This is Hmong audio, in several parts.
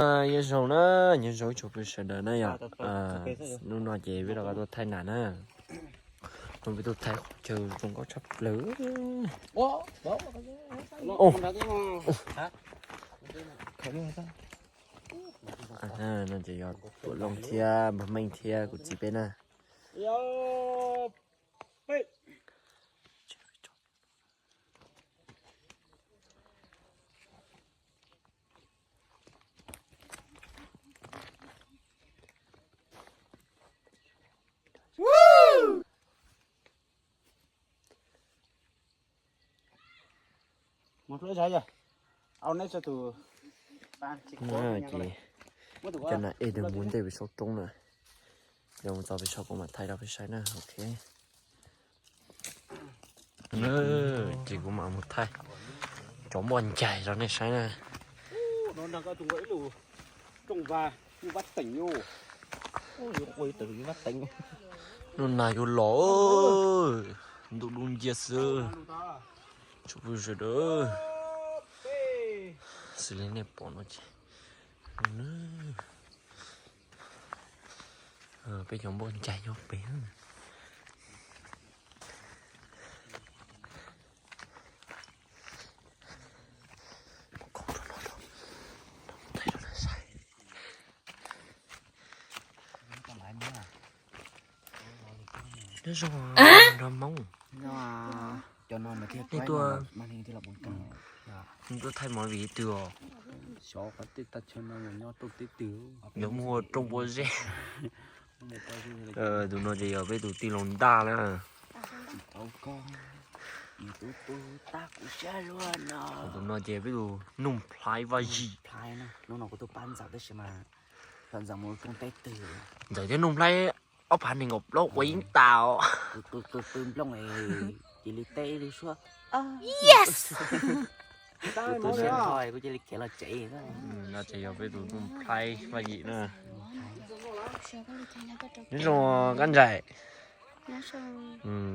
Nyob zoo na, nyob zoo tsoom phooj ywg sawv daws na yom. Hnub no ces peb rov qab tuaj thaij nas na. Hnub no peb tuaj thaij qhov chaw zoo nkauj tshaj plaws. No ces yog Tuam Looj thiab Npawg Meej thiab kuv txiv peb na. Ces cov nas ej twb mus ntej pem saum roob na. Yog mus txog pem saum kuv mam thaij rau peb saib na, ok. Ces kuv mam mus thaij cov npoj ncaig rau nej saib na. Hnub no yuav los, ntuj dub nciab xwb, tsoom phooj ywg sawv daws. Xws li nej pom no ces peb cov npoj ncaig nyob pem. Nyob zoo nrog Hmoob. Nej tuaj, tuaj thaij movie twg os? Yuav mus ua rooj pob zeb. Tus no ces yog peb tus tij laug Ntaj na. Tus no ces peb tus Nuj Nplhaib Vaj Yim. Ntxawm thiab Nuj Nplhaib ob phav nees nkaum plaub ua yeeb tas os. Cia li teb ib lub suab. Yes. Kuv tus siab ntho kuv cia li khiav los tsev. No ces yog peb tus Nuj Nplhaib Vaj Yim na. Nyob zoo Kab Ntsais.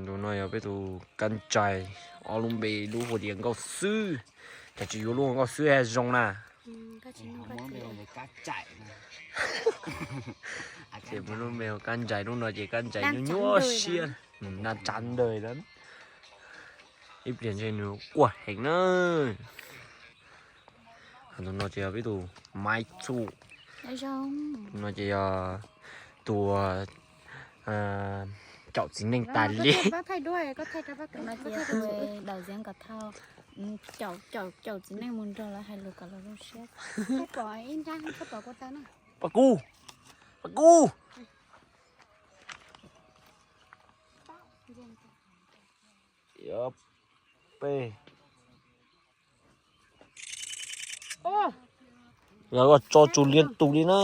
Tus no yog peb tus Kab Ntsais, ob lub npe lub hu tias Nkauj Xwb. Cas tsis yuav lub Nkauj Xwb zoo na. Ces muaj lub npe hu Kab Ntsais, lub no ces Kab Ntsais nyuaj nyuaj siab, naj tsav ntawd. Ib pliag ntshe nws quaj heev na. Tus no ces yog peb tus Maiv Txuj. Tus no ces yog tus caum txiv neej tas li. Caum txiv neej mus nrog lawv hais lus kom lawv zoo siab. Paj Kub, Paj Kub. Lawv los tso tsum liab tus li na.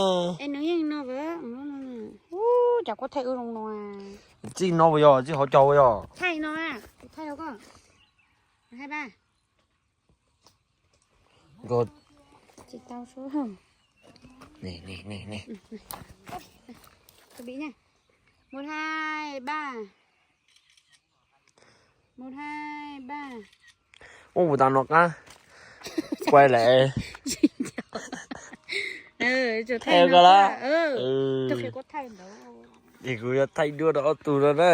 Txij no puas yog, txij hauv caug puas yog? Ub, puas tas no qab quay lawm. Thaij koj lawm. Ces kuv yuav thaij dua rau ob tug no na.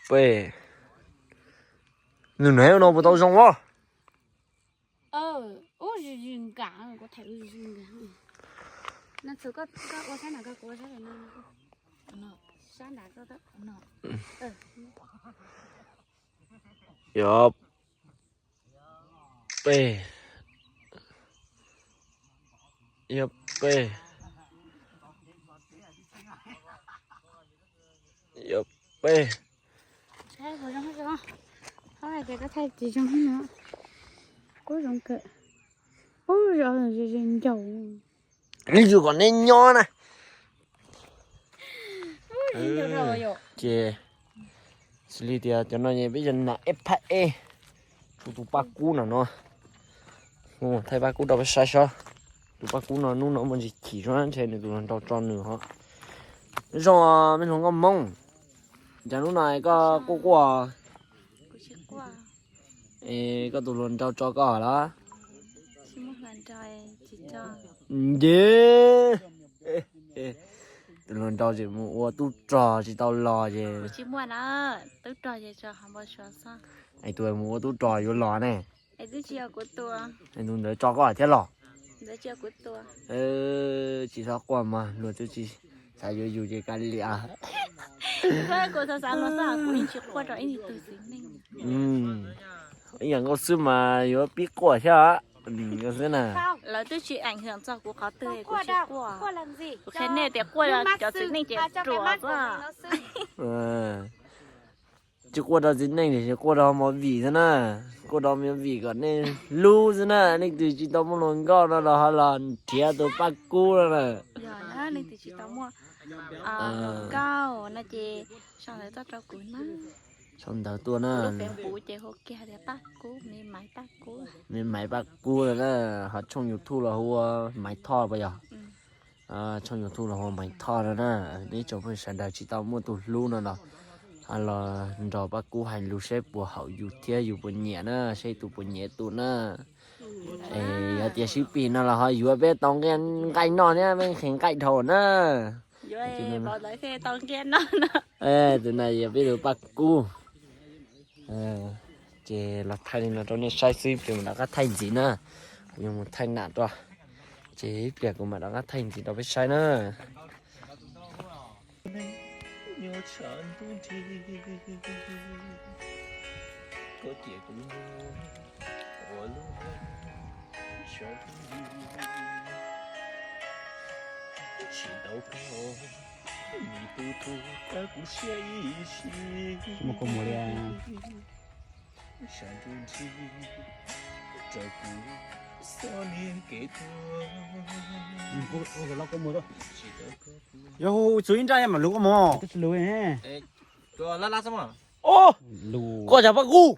Peb nws neb no puas tau zoo os? Yog peb, yog peb, yog peb. Ib yus kom neb nyob na. Ces xws li tias cov no peb yog nas eb phab eb, tshuav tus paj kub no no. Thaij paj kub rau peb saib sob. Tus paj kub no hnub no muaj ntsis chim zog ntshe nws tus hluas nraug tso nws ho. Zoo me hluas nkauj Hmoob, cas hnub no koj quaj quaj? Es koj tus hluas nraug tso koj los? Nce, tus hluas nraug tseem mus ua tub rog tsis tau los ces. Es tus mus ua tub rog yuav los ne. Es tus ntawd tso koj thiab los? Tsis txhob quaj mas luag twb tsis xav yuav yus ces kav liam. Ib yam nkaus xwb mas yuav pib quaj thiab. Lawv twb tsis eem hwm txog kuv qhov twg kuv tsis quaj. Kuv qhia nej tias quaj cov txiv neej ces ruam xwb. Tsis quaj rau txiv neej tiam sis quaj rau movie xwb na. Quaj rau movie kom nej hlub xwb na. Leej twg tsis tau muaj hluas nkauj no los ho los nrhiav tus Paj Kub no na. Yog leej twg tsis tau muaj hluas nkauj no ces sau ntawv tuaj rau kuv na. Sau ntawv tuaj na. Lub Facebook ces hu kiag tias Paj Kub, me Maiv Paj Kub. Me Maiv Paj Kub no na. Ho tshooj YouTube los hu ua Maiv Thoj puas yog? Tshooj YouTube los hu ua Maiv Thoj no na. Neb tsoom phooj ywg sawv daws tsis tau muaj tus hlub no los, ho los nrog Paj Kub hais lus seb puas haum yus thiab yus puas nyiam na, seb tus puas nyiam tus na. Es yog tias sib pim no los ho yuav peb tau nqaij noj thiab, peb nqhis nqaij dhau na. Tus na yog peb tus Paj Kub. Ces los thaij li no rau nej saib xwb, ib pliag mam rov qab thaij ntxiv na. Kuv yuav mus thaij nam rau, ces ib pliag kuv mam rov qab thaij ntxiv rau peb saib na. Yog hu txug ib nrab mam lug koj mus. Koj cas Paj Kub?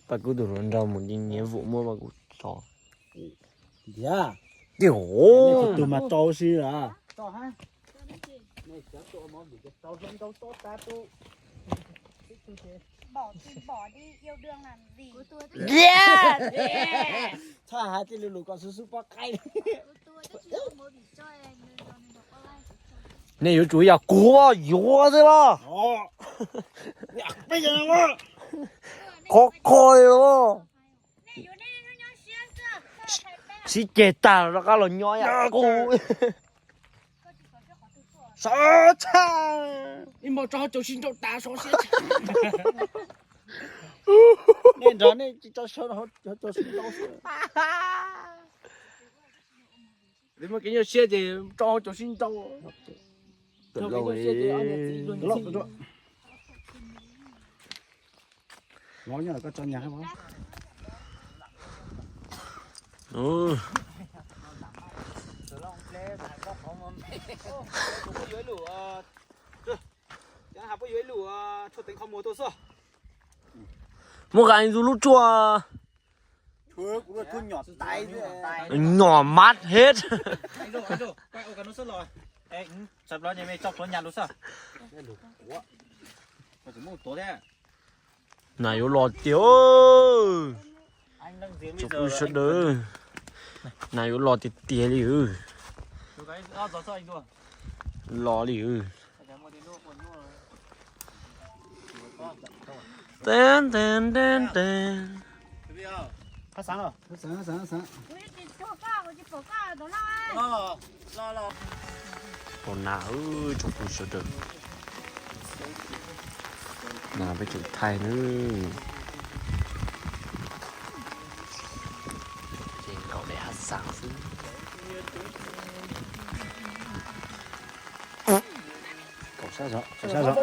Paj Kub tus hluas nraug mus nyiam vum muab Paj Kub tso. Tiag, tus mas tso si a. Txhob hais tej lus lus kom xub xub pob qaib. Nej yuav tsum yog kuv yuav xwb los. Qhov qhov li los. Sib ceg tag rov qab los nyob yam qub. Sov tshaj. Ib hmo tso hauv caum sib nrau tas sov siab tshaj. Nej nrog nej tsis tso sov hauv caum sib nrau xwb. Muaj kev nyuaj siab ces tso hauv caum sib nrau. Muab qa zus lub tshuaj. Nyom mad head. Nas yuav los tiag. Tsoom phooj ywg sawv daws, nas yuav los tiag tiag li. Los li. Teeb teeb teeb teeb. Los nas, tsoom phooj ywg sawv daws, nas peb tseem thaij nawb. Ces nkaum daim hab xav xwb. Kaum sab zog, kaum sab zog.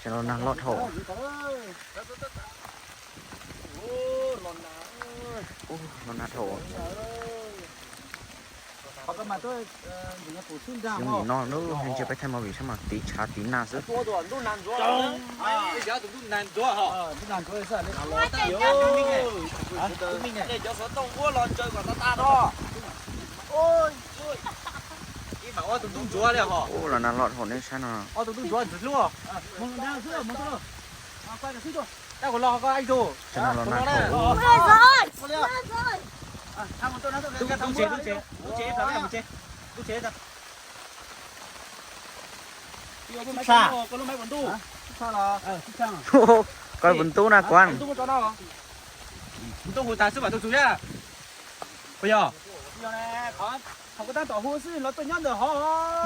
Ces los nag loj dhau. Los nag dhau. Nim no lub ntsia peb thaij movie saib mas tiv tshav tiv nag xwb. Ub, los nag loj hauv nej sab no. Sab no los nag hauv. Koj puas ntub na kuv? Ntub hu tas xwb mas tus tus yog. Puas yog?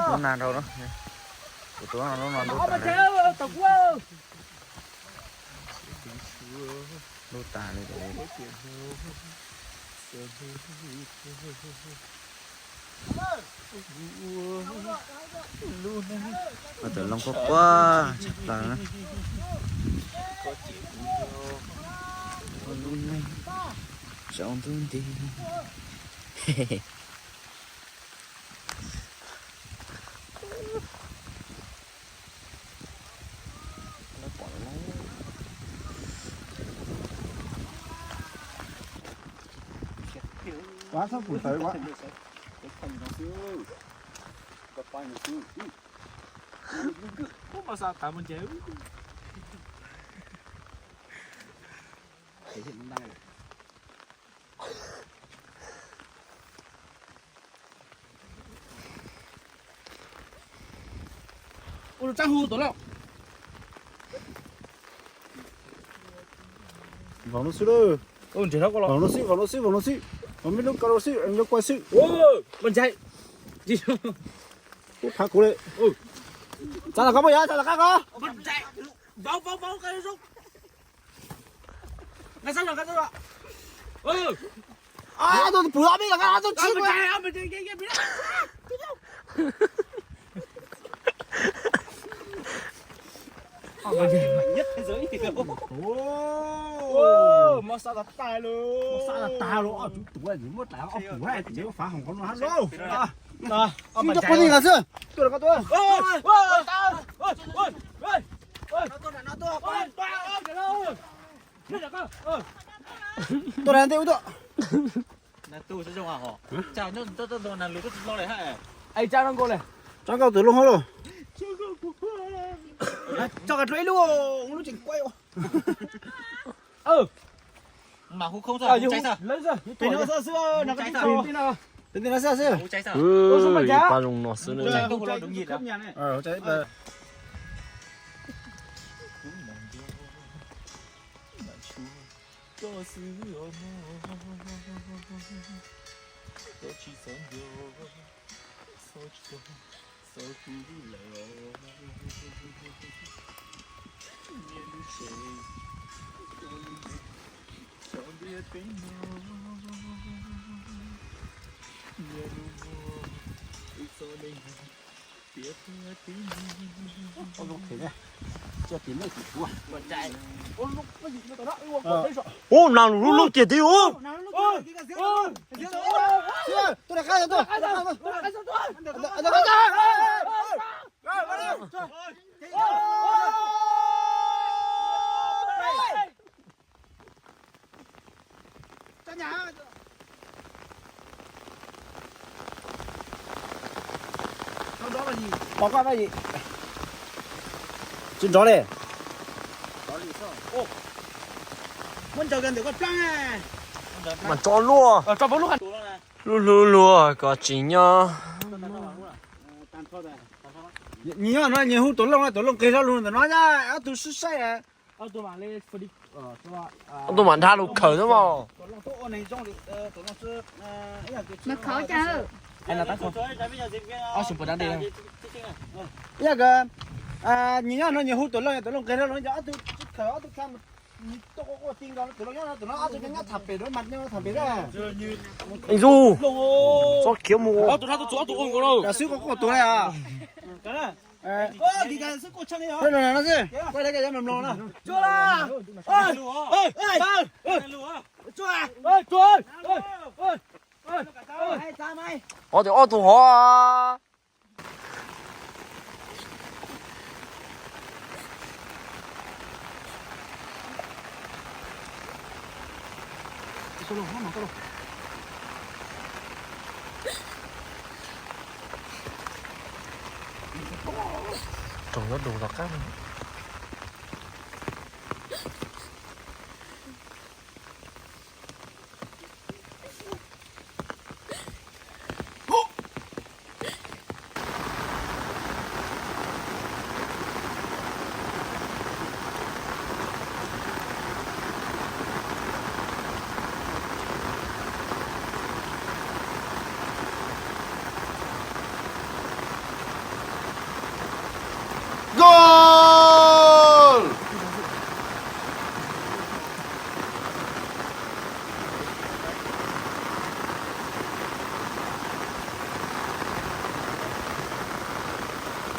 Lub nag dhau lawm. Kuv tus lub no ntub tas. Ntub tas li. Ua tawm loo quaj quaj tshaj plaws na. Lub neej tsaus ntuj nti. Ua txhob pum tawv ua. Ua rau tsab hu tuaj lauj. Vauv no xwb lawm. Vauv no xwb, vauv no xwb, vauv no xwb, vauv me lub ko no xwb, yuav kuaj xwb. Ub, phav kuv li. Tsa los koj muaj yog, tsa los koj ko. Tus pum los pib los, tus tsis. Mob xav tas tas los, ob tug tuav muab dlaim ob pum, ces fav hoo qhov no hab lauj. Tus qhov ntawd xwb. Tuaj los koj tuaj. Tuaj ntej ub tuaj. Tsab nkauj tus loo hab los. Tso ka dua ib lub, lub tseem kuaj. Pem no xwb xwb, pem no xwb xwb. Ib pab zoo no xwb. Ub, nag lug lug tiag tiag ub. Tsis nrov li. Mas tso luaj. Lub hlub luag kom tsim nyog. Nyias nyob no nyias hu Tuam Looj na, Tuam Looj nqis hlo lug ntawm no na, ob tug sib saib. Ob tug mam dhau lug khawm xwb mas. Ib yam kawg, nyias nyob no nyias hu Tuam Looj, Tuam Looj nqis hlo lug, ob tug sib khawm ob tug kha. Zus, txhob khiav mus. Xwb ko ko tuag li os. No xwb, kuaj li koj yuav mloog mloog na. Ob tug, ob tug hov. Roog nyob dug tom qab. Goal!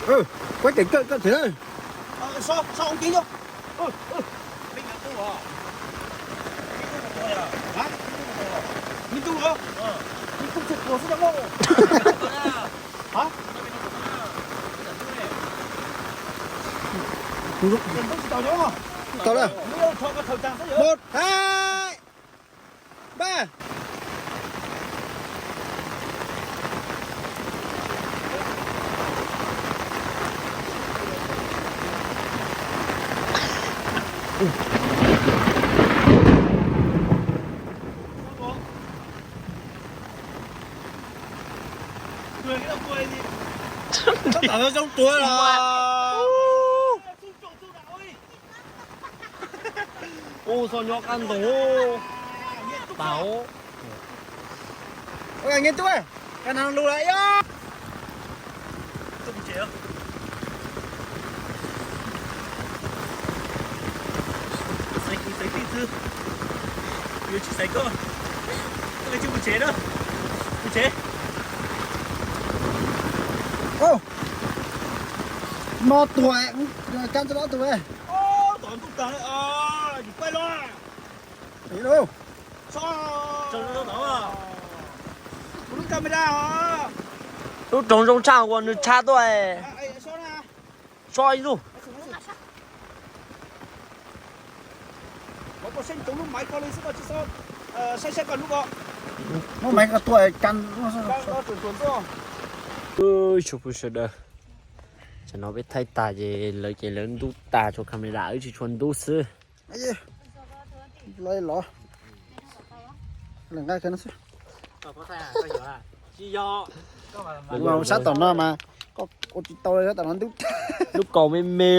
Ơ, quá cảnh cận, cận thế này. Ờ, so, so ống kính không? Ơ, ơ. Hả? Minh Trung hả? Minh Trung sụp của sút đá bông. Hả? Tao đây. Một, hai, ba. Tao tawm zoo tuag los. Ua txog nyob qab ntoo. Tau. Ua nge tub, ka nas lus lawm yog. Xaiv kuv xaiv tij xwb, yuav tsis xaiv koj, koj tsis mus tsev na, mus tsev. No tuag, cab tsis los tuag. Tom ntuj tag, yus quay lo. Lub roog zoo tshaj uas nws tshaj tuaj. So ib lub. Lub maiv ko tuaj kan. Ib tsoom phooj ywg sawv daws, tam no peb thaij tag ces lawv ces lawv ntub tag, tshuav camera wb tsis tshua ntub xwb. Sab tom no mas, ua tsis tau sab tom no ntub. Lub kaus me me,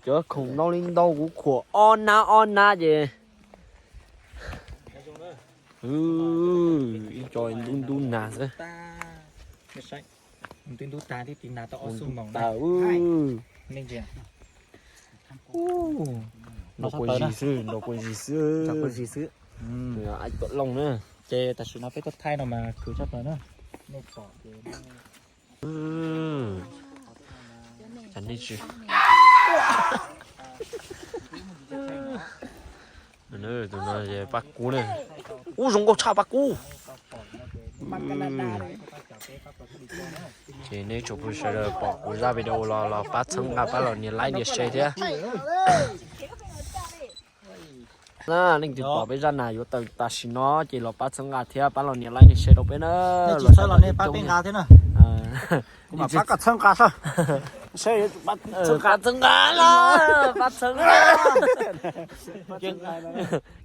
cov khoom ntau li ntau kuv khuam ob nab ob nab ces ib co ntub ntub nag xwb. Ntub ntub tag, nrau kuv zis xwb, nrau kuv zis xwb. Tuam Looj na. Ces tam sim no peb tuaj thaij no mas khwv tshaj plaws na. Tus no pab kub na. Ub, zoo nkauj tshaj pab kub. Ces nej tsoom phooj ywg sawv daws pom kuv zaj video los los pab txhawb nqa, pab los nias like nias share thiab. Na, leej twg pom peb zaj nas yuav tawm tam sim no ces los pab txhawb nqa thiab, pab los nias like nias share rau peb na. Los pab peb nqa thiab na. Pab koj txhawb nqa xwb. Pab txhawb nqa los pab txhawb nqa.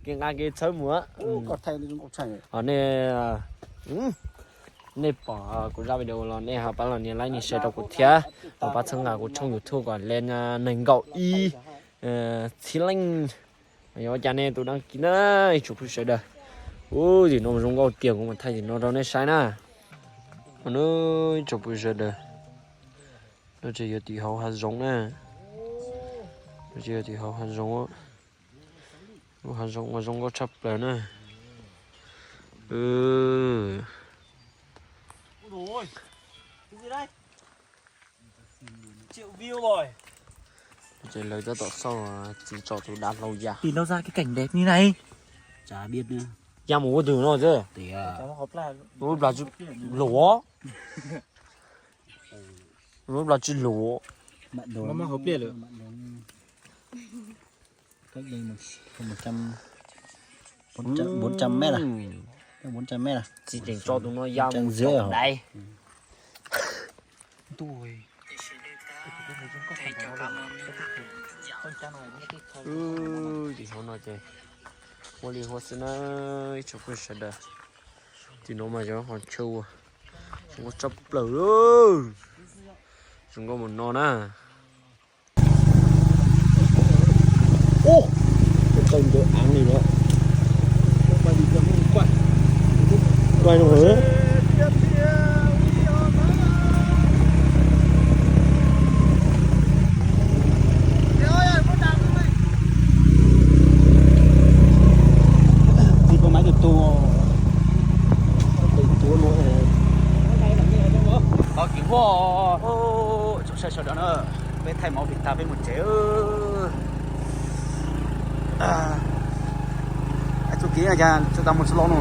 Kev nqa kev txhawb mus. Nej, nej pom kuv zaj video los nej ho pab los nias like nias share rau kuv thiab, los pab txhawb nqa kuv tshooj YouTube kom len nees nkaum ib txhiab leej. Yog ua cas nej tus đăng ký na, ib tsoom phooj ywg sawv daws. Ub, tim no zoo nkauj tiag, kuv mam thaij tim no rau nej saib na. Ib tsoom phooj ywg sawv daws, no ces yog tim hauv hav zoov na. No ces yog tim hauv hav zoov, lub hav zoov uas zoo nkauj tshaj plaws na. Ces lawv tab tom xauj txiv tsom tus dav hlau ya. Tìm đâu ra cái cảnh đẹp như này? Chả biết nữa. Ya mus ua twg no xwb? Lub plas tsis lus, lub plas tsis lus. Tsis tseem tso tus no ya mus saum daiv. Tim hauv no ces huab li huab xwb na, ib tsoom phooj ywg sawv daws. Tim no mas yog qhov chaw uas zoo nkauj tshaj plaws, zoo nkauj mus no na. Ua, tau ntawd av li no. Quay luôn hả? Tsis pom maiv tus tus. Qhov kev huaj, tsoom saib sawv daws na, peb thaij movie tag peb mus tsev. Txuj kev cas tsis tau mus tsis los no.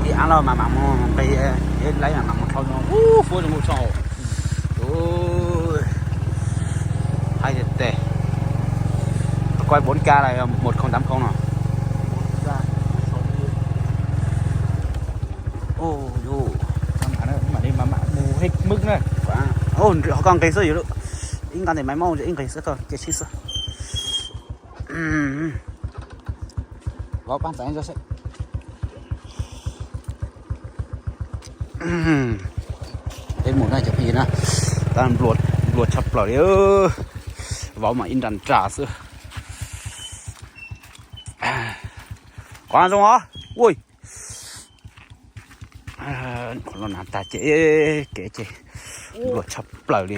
Kev av los mas mam mus nqis, kev laib mas mam mus dhau no. Ub, huab zoo nkauj tshaj. Haib tiag tiag. Quay bốn K là một không tám không no. Mus hej mub na. Ov, koj nqis xwb yuav, ib nqa tes maiv mob ib nqis xwb, koj cia sib xwb. Vov pab ntxeev. Peb mus na cov phooj ywg na, tab nplua tshaj plaws li, vauv mas ib nra nra xwb. Qhov zoo os, ui, qhov no na tag ces kev ces nplua tshaj plaws li.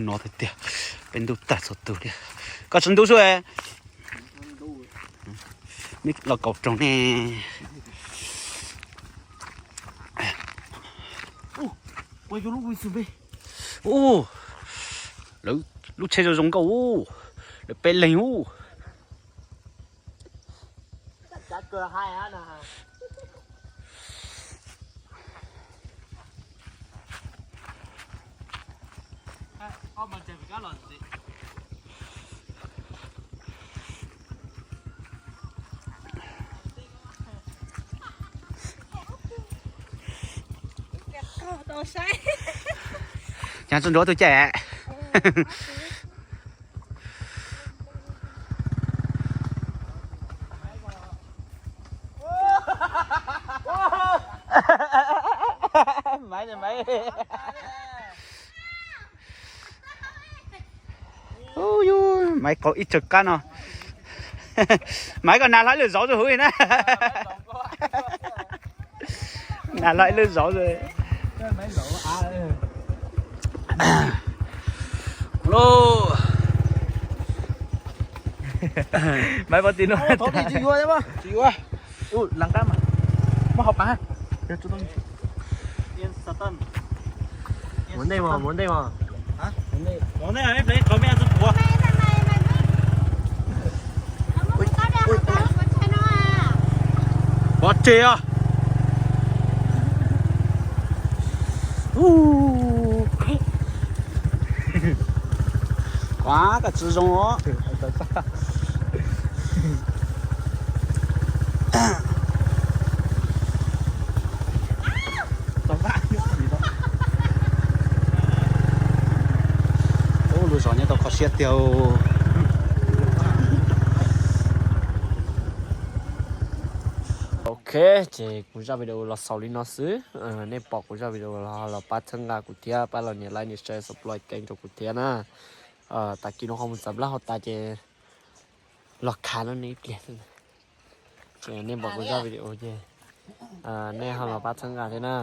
No tiag tiag, peb ntub tag txhua tus li. Koj tsis ntub xwb. Los kaum roog ne. Ub, lub tsheb zoo zoo nkauj ub, lawv peb leeg ub. Cas tsis nrov tus cai. Maiv, maiv. Maiv qaug ib tsawg kab no. Maiv koj nag hlo ib lwm zauv rau huv na. Nag hlo ib lwm zauv rau. Maiv pov tim no. Mus ntej mas, mus ntej mas. Pov tseg os. Kuav koj tsis zoo os. Ub, lub zos nyob tau kho siab tiag. Ok, ces kuv zaj video los xaus li no xwb. Nej pom kuv zaj video los, los pab txhawb nqa kuv thiab, pab los nias like, nias share, subscribe kênh rau kuv thiab na. Tag kis no ho mus txav nplaj hauv tas ces los khav no nej ib pliag xwb. Ces nej pom kuv zaj video ces Nej ho los pab txhawb nqa thiab na.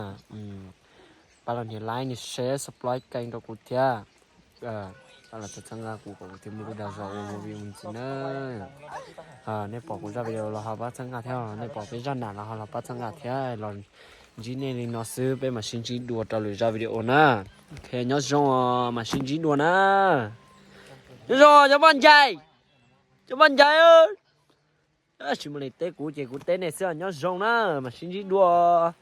Pab los nias like, nias share, subscribe kênh rau kuv thiab. Pab los txhawb nqa kuv kom kuv thiaj muaj lub dag zog ua movie mus ntxiv na. Nej pom kuv zaj video los ho pab txhawb nqa thiab, nej pom peb zaj nam los ho los pab txhawb nqa thiab. Los ntsib nej li no xwb, peb mam sib ntsib dua rau lwm zaj video na. Ok, nyob zoo, mam sib ntsib dua na. Nyob zoo cov poj ncai, cov poj ncai. Tsis muaj leej twg teb kuv ces kuv teb nej xwb, nyob zoo na, mam sib ntsib dua.